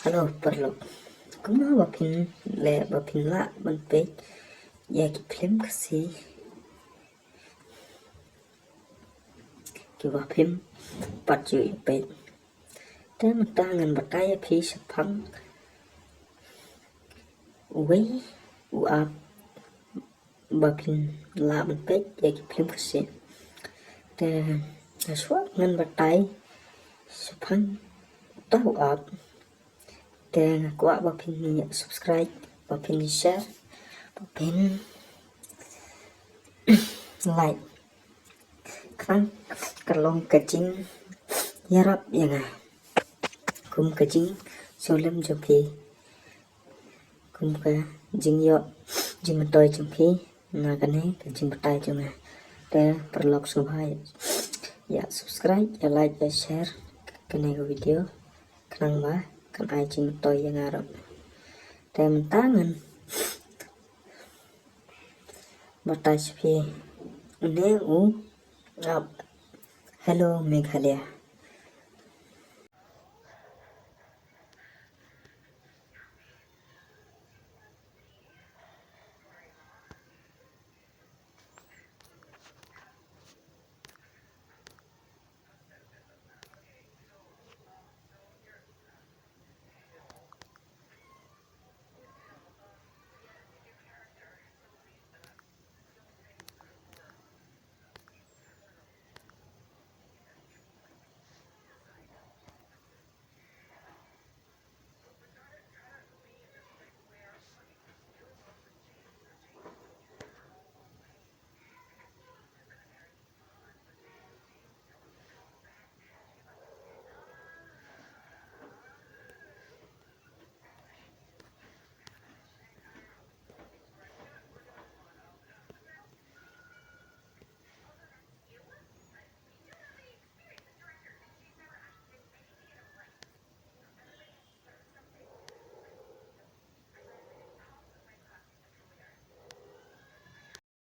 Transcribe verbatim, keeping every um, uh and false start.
Hello paralok. Kumno ba phin leh ba phin lah ban peit ïa ki film Khasi kiba phim pat ju ïa peit. Te mynta ngan batai ïa phi shaphang uwei u app ba phin lah ban peit ïa ki film Khasi. Te hashwa ngan batai shaphang uta u app, te nga kwah ba phin ïa subscribe, ba phin share, ba phin like. Khnang ka long ka jingïarap ïa nga kum ka jingsngewlem jong phi, kum ka jingïoh jingmyntoi jong phi na kane ka jingbatai jong nga. Te paralok sngewbha ïa subscribe, ïa like, ïa share kane ka video khnang ba kan ai jingmyntoi ïa nga ruh. Te mynta ngan batai sha phi. Une u app Hello Meghalaya.